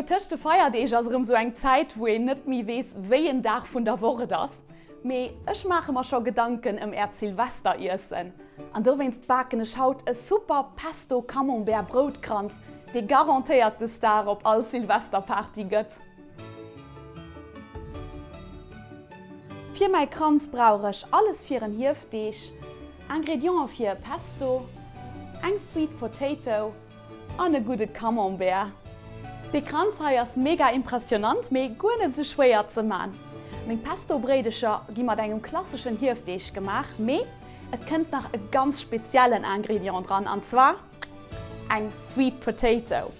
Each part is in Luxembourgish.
Elo tëscht de Feierdeeg ass erëm sou eng Zäit, wou een net méi weess, wéi en Dag vun der Woch et ass. Mee ech maache mer scho Gedanken ëm äert Silvesteriessen. An dowéinst baken ech haut e super Pesto Camembert Broutkranz, dee garantéiert de Star op all Silvesterparty gëtt. Fir mäi Kranz brauch ech alles fir en Hiefdeeg, Ingredienten fir e Pesto, eng Sweet Potato, An e gudde Camembert. Dee Kranz hei ass mega impressionant, mee guer net esou schwéier ze man. Meng Pesto-Bréidecher gi mat engem klasseschen Hiefdeeg gemaach, mee et kënnt nach e ganz speziellen Ingrédient dran, an zwar eng Sweet Potato.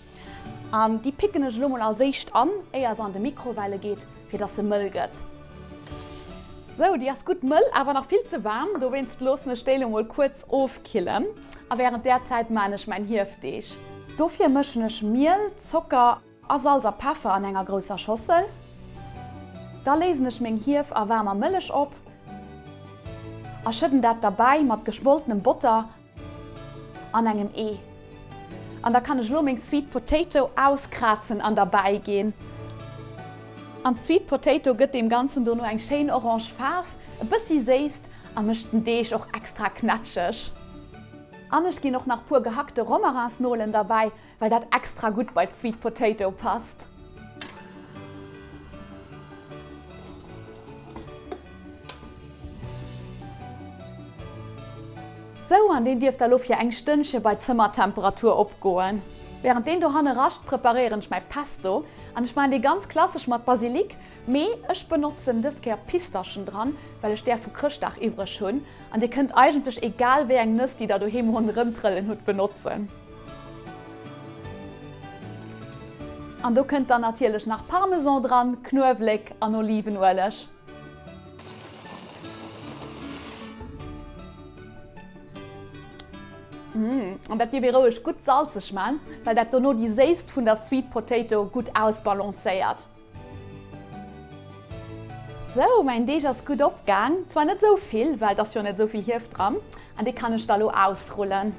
An déi picken ech elo mol als éischt an, éier se an de Mikrowelle geet, fir dass se mëll gëtt. Sou, déi ass gutt mëll, awer nach vill ze waarm, dowéinst loossen ech déi elo mol kuerz ofkillen a wärend där Zäit maan ech mäin Hiefdeeg. Dofir mëschen ech Miel, Zocker a Salz a Peffer an enger grousser Schossel. Da léisen ech meng Hief a waarmer Mëllech op a schëdden dat derbäi mat geschmoltenem Botter An engem Ee. An da kann ech elo meng Sweet Potato auskrazen an derbäi ginn. An d'Sweet Potato gëtt deem Ganzen dono eng schéin orange Faarf, e bëssi Séisst a mécht den Deeg och extra knätscheg. An ech ginn och nach puer gehackte Romarinsnolen derbäi, well dat extra gutt bei d'Sweet Potato passt. Sou, an deen dierf da lo fir eng Stënnche bei Zëmmertemperatur opgoen. Während deen dohanne rascht, preparéieren ech mäi Pesto. An ech maachen dee ganz klassesch mat Basilik, mee ech benotzen dës Kéier Pistaschen dran, well ech där vu Chrëschtdag iwwreg hunn. An dir kënnt eigentlech egal wéi eng Nëss déi der doheem ronderëm trëllen hutt benotzen. An do kënnt dann natierlech nach Parmesan dran, Knuewléck an Olivenueleg. Mmh, an dat dierf ee roueg gutt salzeg man, well dat dono déi Séisst vun der Sweet Potato gutt ausbalancéiert. Sou, mäin Deeg ass gutt opgaang. Zwar net sou vill, well et ass jo net sou vill Hief dran. An dee kann ech da lo ausrullen.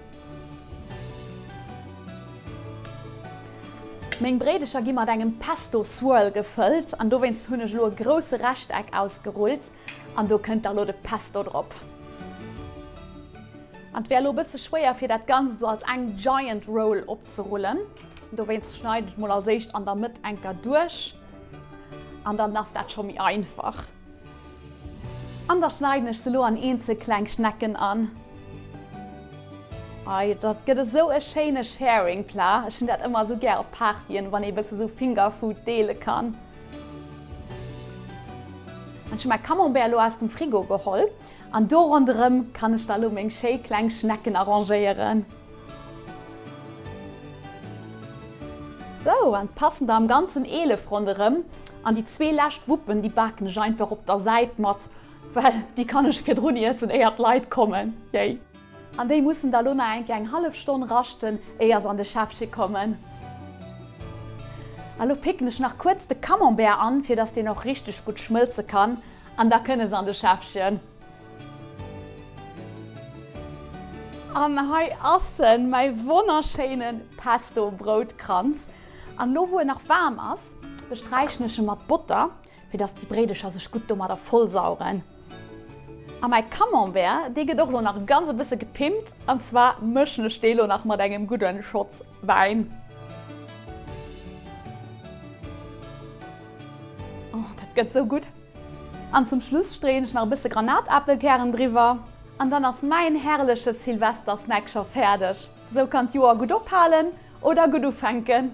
Meng Bréidecher gi mat engem Pesto Swirl gefëllt an dowéinst hunn ech elo e grousse Rechteck ausgerullt an do kënnt da lo de Pesto drop. An et wär elo e bësse schwéier fir dat Ganzt esou als eng Giant Roll opzerullen. Dowéinst schneiden ech mol als éischt an der Mëtt enker duerch an dann ass dat scho méi einfach. An da schneiden ech se lo an eenzel kleng Schnecken an. Ei, dat gëtt esou e schéine Sharing Plat. Ech hunn dat ëmmer esou gär op Partyen, wann ee bësse sou Fingerfood deele kann. An ech hu mäi Camembert elo aus dem Frigo geholl an do ronderëm kann ech da lo meng schéi kleng Schnecken arrangéieren. Sou, an passen der am ganzen 11 ronderëm. An déi zwee lescht Wuppen, déi baken ech einfach op der Säit mat, well déi kann ech virdrun iessen, éier d'Leit kommen. Yay! An déi mussen da lo nach eng Kéier eng hallef Stonn raschten, éier se an de Schäffche kommen. A lo picken ech nach kuerz de Camembert an, fir dass deen och richteg gutt schmëlze kann, an da kënne se an de Schäffchen. An hei ass en, mäi wonnerschéinen Pesto Broutkranz. An lo wou en nach waarm ass, besträichen ech en mat Botter, fir dass déi Bréidecher sech gutt domadder vollsaugen. A mäi Camembert, dee gëtt och lo nach ganz e bësse gepimpt, an zwar mëschen ech dee lo nach mat engem gudden Schotz Wäin. Oh, dat gëtt sou gutt! An zum Schluss stréien ech nach e bësse Granatapelkären driwwer. An dann ass mäin herrleche Silvestersnack scho fäerdeg. Sou kann d'Joer gutt ophalen oder gutt ufänken.